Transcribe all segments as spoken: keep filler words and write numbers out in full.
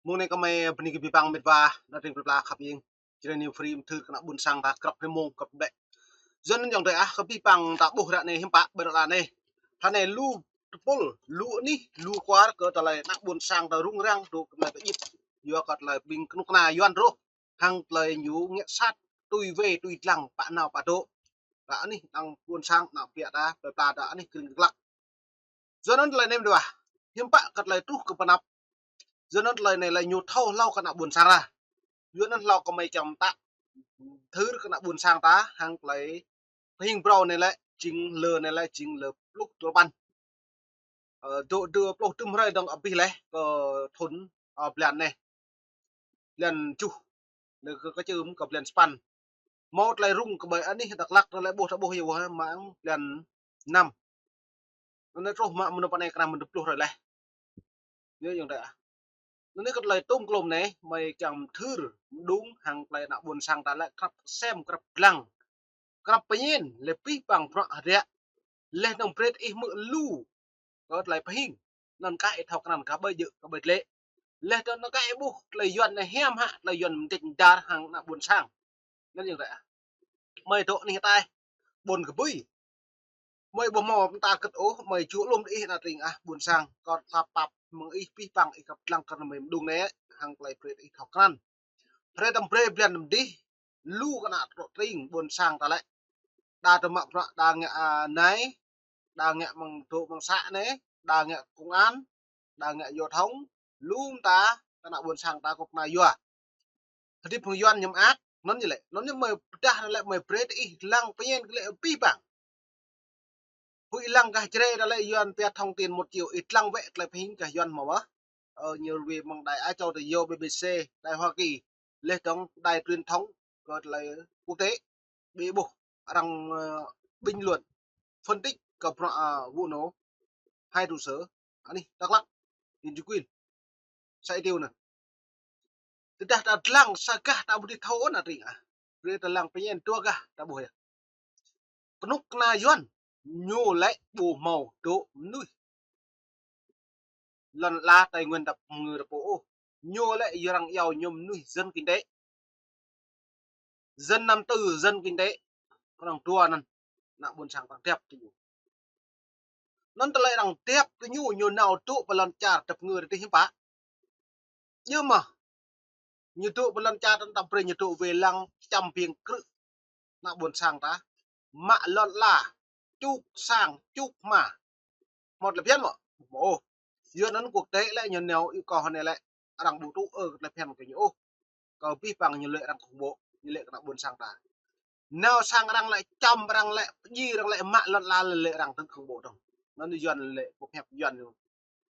Mông anai kơmơi bơni kơ abih bang met wa, ană tring plơi pla khăp ing. Jrê ñu free mơthưr kơ ană ƀôn sang ta krăp hrơi mông krăp ƀlĕ. Yua anŭn ayŏng adơi ah, kơ abih bang ta ƀuh ră anai hiư̆m pă ƀơi ră anai. Ră anai lu tơpul, lu anih, lu kwar kơ tơlơi ană ƀôn sang ta rŭng răng dŏ kơ tơlơi pơjĭt. Yua kơ tơlơi ƀing kơnuk kơna Yuan rŏh, hăng tơlơi ñu ngă sat, tui wai, tui dlăng, pă nao pă dŏ. Ră anih ană ƀôn sang, ană ƀiă ta, plơi pla ta anih kring glăk. Yua anŭn tơlơi anai mơ̆n wa. Hiư̆m pă kơ tơlơi truh kơ pơanăp. Yua anŭn tơlơi anai lĕ ñu thâo hlâo kơ ană ƀôn sang ta. Yua anŭn hlâo kơmơi kiăng mơtă mơthưr kơ ană ƀôn sang ta hăng tơlơi pơhing phrâo anai lĕ jing lơ anai lĕ jing lơ pluh duapăn. Ơ, dŏ dua pluh tơm hrơi dơ̆ng abih laih kơ thŭn, ơ, blan anai. Blan tơjuh. Anai kơ, kơ čưm kơ blan sapăn. Hmâo tơlơi rŭng kơ ƀơi anih Dak Lak tơlơi ƀuh ta ƀuh yơh wơ̆ mơ̆ng blan năm. Anŭn anai truh mă mơ̆ng anai kơnang mơ̆ng dua pluh hrơi laih. Yơh ayŏng adơi ah. Anŭn anai kơ tơlơi tŭm klôm anai, mơi kiăng mơthưr, mơđung, hăng tơlơi ană ƀôn sang ta lĕ krăp sem, krăp dlăng. Krăp pơñen, lĕ abih bang bruă hơdră. Laih dơ̆ng brơi ih hmư̆ lu. Kơ tơlơi pơhing. Anŭn kah ih thâo krăn kah ƀơi jơ̆, kah ƀơi tlĕ. Laih dơ̆ng anŭn kah ih ƀuh, tơlơi Yuan anai hiam hă, tơlơi Yuan mơdĕč dar hăng ană ƀôn sang. Anŭn ayŏng adơi ah. Mơi dŏ anih ataih. Ƀôn kơ bui. Mơi ƀu hmâo mơta kơ̆t ôh, mơi čuh lŏm đĭ ih ană tring ah, ƀôn sang, kơ tơlơi pap mơ̆ng ih abih bang ih krăp dlăng kơ mơi mơđung anai, hăng tơlơi brơi ih thâo krăn. Hrơi tơm brơi blan tơm dih, lu kơ ană tring ƀôn sang ta lĕ. Đa tơmă bruă, đa ngă, a, nai, đa ngă mơ̆ng dŏ mơ̆ng să anai, đa ngă công an, đa ngă giao thông, lu mơta kơ ană ƀôn sang ta kơ ană Yuan. Hơdip hăng Yuan ñu mơak, anŭn ñu lĕ. Anŭn ñu mơi pơdah anŭn lĕ mơi brơi ih lăng pơñen kơ lĕ abih bang. Huĭ lăng gah Jrai ta lĕ Yuan pia thông tin một triệu, ih lăng wĕ tơlơi pơhing gah Yuan hmâo wơ̆. Ơ, ñu rơwĕ mơ̆ng đài Á Châu Tự Do, B B C, đài Hoa Kỳ, laih dơ̆ng đài truyền thông kơ tơlơi quốc tế. Ƀu ƀuh arăng, ơ, bình luận, phân tích kơ bruă, ơ, vụ nổ hai trụ sở anih Dak Lak, huyện Cư Kuin, xã Ea Tiêu anŭn. Tơdah ta lăng sa gah ta ƀu dưi thâo ôh ană tring ah. Brơi ta lăng pơñen dua gah ta ƀuh yơh. Kơnuk kơna Yuan, ñu lĕ ƀu hmâo dŏ mơnuih lŏn ala Tây Nguyên ta pơngư ta pô ôh. Ñu lĕ arăng iâu ñu mơnuih dân kinh tế. Dân năm tư, dân kinh tế. Kơnơ̆ng dua anŭn, ană ƀôn sang arăng dăp tui ñu. Anŭn tơlơi arăng dăp tui ñu, ñu nao dŏ pơ lŏn čar ta pơngư ta dih hiư̆m pă. Yơh mơ̆. Ñu dŏ pơ lŏn čar ta, ta brơi ñu dŏ wai lăng čăm ƀing krư̆ ană ƀôn sang ta. Mă lŏn ala, čuk sang, čuk hma. Hmâo tơlơi phiăn mơ̆? Ƀu hmâo ôh. Yua anŭn quốc tế lĕ ñu nao ih kơ hơnai lĕ arăng ƀu tŭ ư kơ tơlơi phiăn kơ ñu ôh. Kơ abih bang ñu lĕ arăng khủng bố, ñu lĕ kơ ană ƀôn sang ta. Nao sang arăng lĕ čăm arăng lĕ pơjing arăng lĕ mă lŏn ala lĕ arăng tơ̆ng khủng bố dơ̆ng. Anŭn Yuan lĕ pơhiăp Yuan ñu.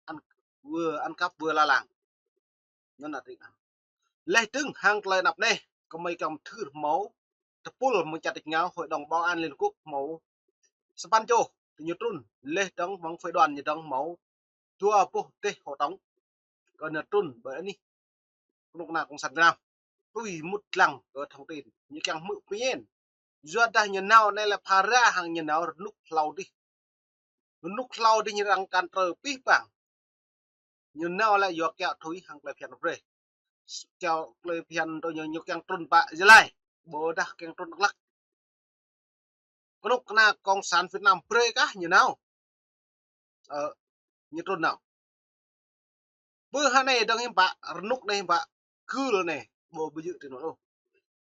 Ăn wơ̆, ăn cắp wơ̆ la làng. Anŭn ană tring ah. Laih dơ̆ng hăng tơlơi anăp anai, kơmơi kiăng mơthưr hmâo tơpul mơ̆ng čar tač êngao Hội đồng Bảo an Liên Hợp Quốc hmâo sapăn čô, tơ ñu trŭn, laih dơ̆ng mơ̆ng phái đoàn ñu dơ̆ng hmâo dua boh dêh hộ tống. Kơ ñu trŭn ƀơi anih kơnuk kơna cộng sản Việt Nam. Tui mŭt lăng kơ thông tin, ñu kiăng hmư̆ pơñen. Yua dah ñu nao anai lĕ phara hăng ñu nao rơnŭk hlâo dih. Rơnŭk hlâo dih ñu arăng kăn trơ abih bang. Ñu nao lĕ yua kiaŏ tui hăng tơlơi phiăn brơi. Kiaŏ tơlơi phiăn tui ñu, ñu kiăng trŭn pă Gia Lai. Ƀôdah kiăng trŭn Dak Lak. Kơnuk kơna cộng sản Việt Nam brơi kah ñu nao. Ơ, ñu trŭn nao. Bơ hơnai dơ̆ng hiư̆m pă, rơnŭk anai hiư̆m pă, gưl anai, ƀu ƀu djơ̆ tui anŭn ôh.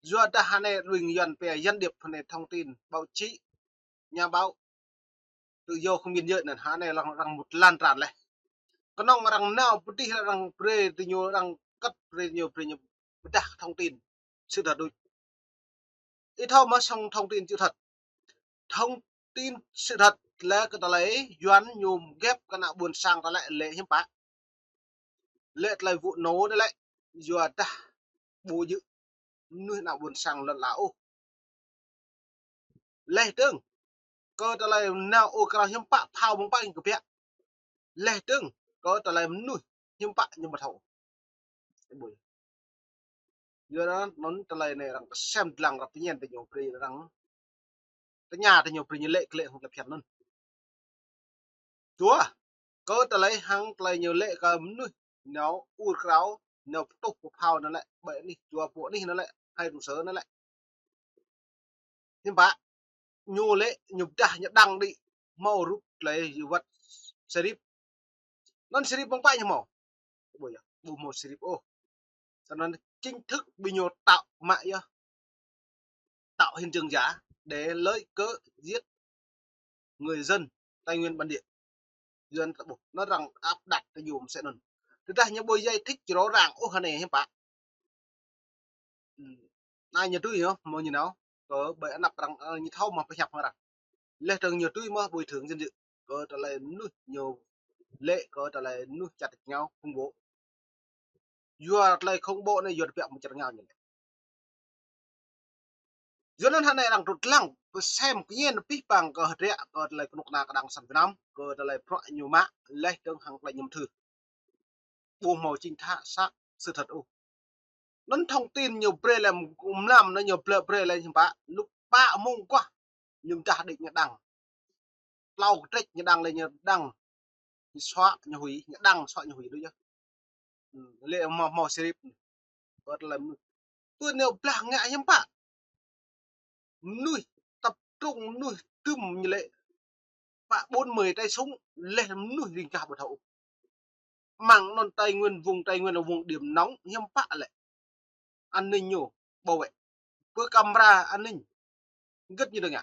Yua dah hơnai đuaĭ Yuan pia gián điệp hơnai thông tin, báo chí, nhà báo, tự do không biên giới anŭn, hơnai arăng, arăng mŭt lan tràn laih. Kơnơ̆ng arăng nao pơ dih arăng brơi tui ñu, arăng kăt brơi ñu, brơi ñu pơdah thông tin sự thật đôč. Ih thâo mơ̆ song thông tin sự thật. Thông tin sự thật lĕ kơ tơlơi Yuan ñu gĕp kơ ană ƀôn sang ta lĕ lĕ hiư̆m pă. Lĕ tơlơi vụ nổ anai lĕ yua dah ƀu djơ̆ mơnuih ană ƀôn sang lŏn ala ôh. Laih dơ̆ng kơ tơlơi nao ur krao hiư̆m pă phao mơ̆ng pă kơ biă. Laih dơ̆ng kơ tơlơi mơnuih hiư̆m pă ñu ƀu thâo. Ƀu. Yua anŭn tơlơi anai arăng kơsem dlăng arăng pơñen tơ ñu brơi arăng. Tơña tơ ñu brơi ñu lĕ kơ lĕ hăng tơlơi phiăn anŭn. Dua, kơ tơlơi hăng tơlơi ñu lĕ kơ mơnuih nao ur krao nao pơtuh pơphao anŭn lĕ, ƀơi anih, jua pô anih anŭn lĕ, hai trụ sở anŭn lĕ. Hiư̆m pă, ñu lĕ, ñu pơdah, ñu đăng đĭ, hmâo rup tơlơi yua wơ̆t Sharif. Anŭn Sharif mơ̆ng pă ñu hmâo. Ƀu yơh, ƀu hmâo Sharif ôh. Anŭn chính thức ƀing ñu tạo mă yơh. Tạo hiện trường giả để lấy cớ giết người dân Tây Nguyên bản địa. Yuan ta ƀuh, anŭn arăng áp đặt ta yôm sĕ anŭn. Tơdah ñu ƀu giải thích rõ ràng ôh hơnai hiư̆m pă. Ư, anai ñu tui yơh, hmâo ñu nao, kơ ƀơi anăp arăng, ơ, ñu thâo mă pơhiăp hăng arăng. Laih dơ̆ng ñu tui mă bồi thường dân sự. Kơ tơlơi mơnuih ñu lĕ, kơ tơlơi mơnuih čăt rơngiao khủng bố. Yua tơlơi khủng bố anai yua tơbiă mơ̆ čăt rơngiao ñu lĕ. Yua anŭn hơnai arăng trŭt lăng, pơsem kơñen pih pang kơ hơdră kơ tơlơi kơnuk kơna kơđang săn Việt Nam, kơ tơlơi prăk ñu mă, laih dơ̆ng hăng tơlơi ñu mơthư̆. Ƀu hmâo chính thă să sự thật ôh. Anŭn thông tin ñu brơi lĕ mlam anŭn ñu brơi, brơi lĕ hiư̆m pă, lu pă mông kuah, ñu mơdah đĭ ñu đăng. Tlâo kơtrĕč ñu đăng lĕ ñu đăng. Ñu xóa ñu hủy, ñu đăng xóa ñu hủy đôč yơh. Ư, lĕ hmâo, hmâo Sharif. Kơ tơlơi mơnuih. Pơ nao blah ngă hiư̆m pă. Mơnuih tập trung mơnuih tơm ñu lĕ. Pă bốn mươi tay súng, laih mơnuih ring kah ƀu thâo. Mơ̆ng anŭn Tây Nguyên, vùng Tây Nguyên là vùng điểm nóng hiư̆m pă lĕ. An ninh ñu bảo vệ. Pơ camera an ninh. Hơget ñu dơ̆ng ngă.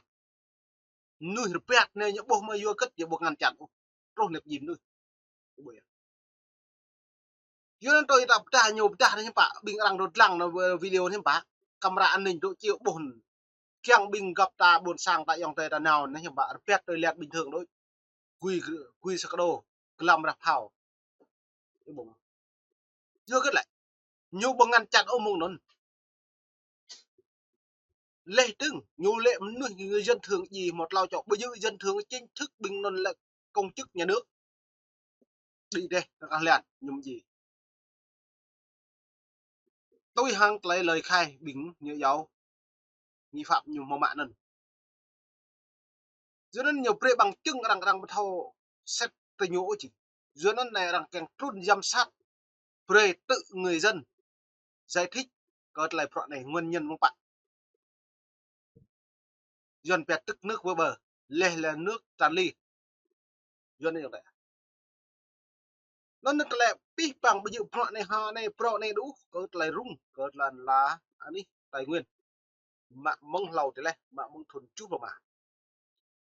Mơnuih rơbat anai ñu ƀuh mă yua hơget ñu ƀu ngăn chặn ôh. Truh nao pơjing mơnuih. Ƀu yơh. Yua anŭn tui ta pơdah ñu pơdah anai hiư̆m pă, ƀing arăng dŏ dlăng anŭn video anai hiư̆m pă. Camera an ninh dŏ čiu ƀuh. Kiăng ƀing găp ta ƀôn sang ta ayŏng adơi ta nao anai hiư̆m pă, rơbat tui liat bình thường đôč. Gui, gui sa kơ đô, glăm rah phao. Ƀu. Yua hơget lĕ. Ñu ƀu ngăn chặn ôh mơ̆ng anŭn. Laih dơ̆ng, ñu lĕ mơnuih người dân thường gì một tlâo čô, ƀu djơ̆ dân thường chính thức ƀing anŭn lĕ công chức nhà nước. Đĭ dêh, kah lian, ñu mơ̆ djơ̆. Tui hăng tơlơi lời khai ƀing ñu yua nghi phạm ñu hmâo mă anŭn. Yua anŭn ñu brơi bằng chứng arăng, arăng ƀu thâo sĕt tơ ñu ôh či. Yua anŭn anai arăng kiăng trŭn giám sát, brơi tự người dân giải thích kơ tơlơi prăk anai nguyên nhân mơ̆ng pă. Yuan pia tức nước vỡ bờ, laih lĕ nước tràn ly. Yuan anai yơh. Anŭn tơlơi pih pang ƀu djơ̆ prăk anai hă anai, prăk anai đôč, kơ tơlơi rŭng, kơ tơlơi la anih Tây Nguyên. Mă mơ̆ng hlâo tơlơi, mă mơ̆ng thŭn tơjuh pluh rơma.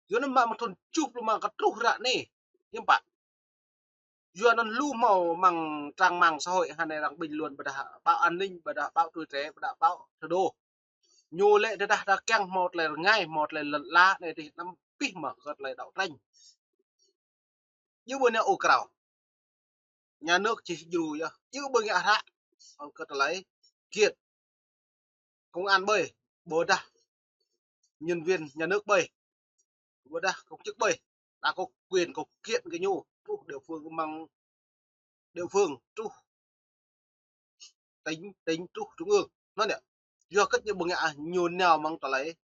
Yua anŭn mă mơ̆ng thŭn tơjuh pluh rơma kơ truh ră anai, hiư̆m pă. Yua anŭn lu hmâo mơ̆ng trang mạng xã hội hă anai arăng bình luận ƀôdah báo An Ninh, ƀôdah báo Tuổi Trẻ, ƀôdah báo Thủ Đô. Ñu lĕ tơdah ta kiăng hmâo tơlơi rơngai, hmâo tơlơi lŏn ala anai dih anăm pih mă kơ tơlơi đấu tranh. Djơ̆ ƀu nao ôh krao. Nhà nước či djru yơh. Djơ̆ ƀu ngă hră. Ơ kơ tơlơi kiệt. Công an ƀơi. Ƀôdah nhân viên nhà nước ƀơi. Ƀôdah công chức ƀơi. Ta có quyền có kiện kơ ñu. Truh địa phương mơ̆ng địa phương. Truh tỉnh, tỉnh truh trung ương. Anŭn yơh. Yua hơget ñu ƀu ngă ñu nao mơ̆ng tơlơi,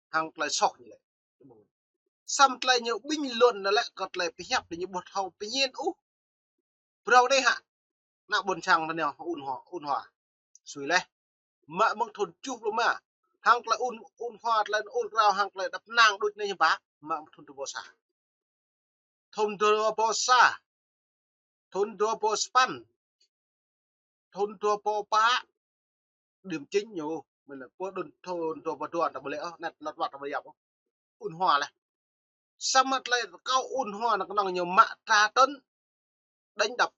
hăng tơlơi soh ñu lĕ. Samơ̆ tơlơi ñu bình luận anŭn lĕ kơ tơlơi pơhiăp tơ ñu ƀu thâo pơñen ôh. Phrâo anai hă. Ană ƀôn sang ta nao ôn hòa, ôn hòa. Sui laih. Mă mơ̆ng thŭn tơjuh pluh rơma. Hăng tơlơi ôn, ôn hòa tơlơi ôn krao hăng tơlơi đăp năng đôč anai hiư̆m pă. Mă mơ̆ng thŭn dua rơbâo sa. Thŭn dua rơbâo sa. Thŭn dua rơbâo sapăn. Thŭn dua rơbâo pă. Điểm chính ñu, mơ̆n lĕ pơ đưm thŭn dua rơbâo dua ta ƀu lĕ ôh, net lăt wăt ta ƀu yap ôh. Ôn hòa laih. Samơ̆ tơlơi kâo ôn hòa anŭn kơnơ̆ng ñu mă tra tấn, đánh đập.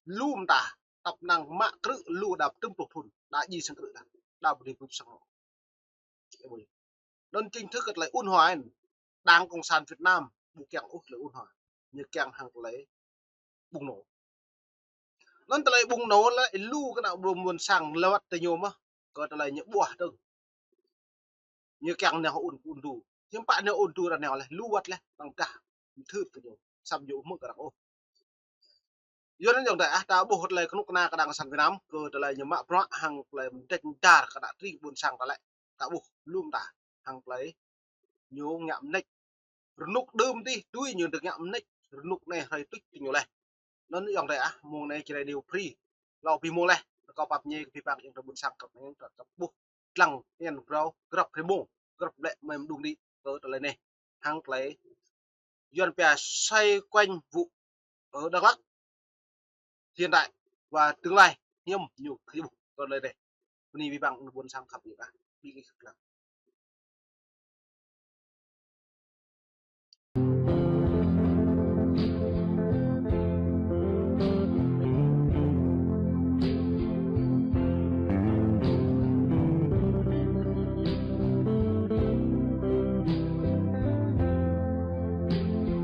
Lu mơta, tăp năng mă krư̆ lu đăp tơm pluh thŭn, đa ji sang krư̆ đa, đa ƀu dưi ƀuh sang ôh. Anŭn chính thức kơ tơlơi ôn hòa anŭn. Đảng Cộng sản Việt Nam ƀu kiăng ôh tơlơi ôn hòa. Ñu kiăng hăng tơlơi bùng nổ. Anŭn tơlơi bùng nổ lĕ lu kơ ană ƀôn sang lĕ wăt tơ ñu mơ̆. Kơ tơlơi ñu ƀuah dơ̆ng. Ñu kiăng nao ôn, ôn tu. Hiư̆m pă nao ôn tu ră nao laih, lu wăt laih, tăng dah. Thưp tơ ñu. Săm ñu mơ̆ kơ arăng ôh. Yua anŭn yơh dai ah, ta ƀuh tơlơi kơnuk kơna kơđang săn Việt Nam, kơ tơlơi ñu mă bruă hăng tơlơi mơdĕč mơdar kơ ană tring ƀôn sang ta lĕ. Ta ƀuh lu mơta hăng tơlơi ñu ngă mơneč. Rơnŭk đưm dih, tui ñu dơ̆ng ngă mơneč, rơnŭk anai hrơi tuč tơ ñu laih. Anŭn yơh dai ah, mông anai Jrai News Free. Hlâo ƀing mông laih, rơkâo pap ñe kơ abih bang ayŏng adơi ƀôn sang khăp, ayŏng adơi khăp ƀuh lăng, ñen brâo, grăp rơmông, grăp lĕ mơ̆ng mđung đĭ kơ tơlơi anai. Hăng tơlơi Yuan pia xoay quanh vụ ở Đắk Lắk, hiện tại và tương lai, hiam ñu kơ ƀuh tơlơi anai. Bơni abih bang ayŏng adơi ƀôn sang khăp, ƀing gih khăp lăng.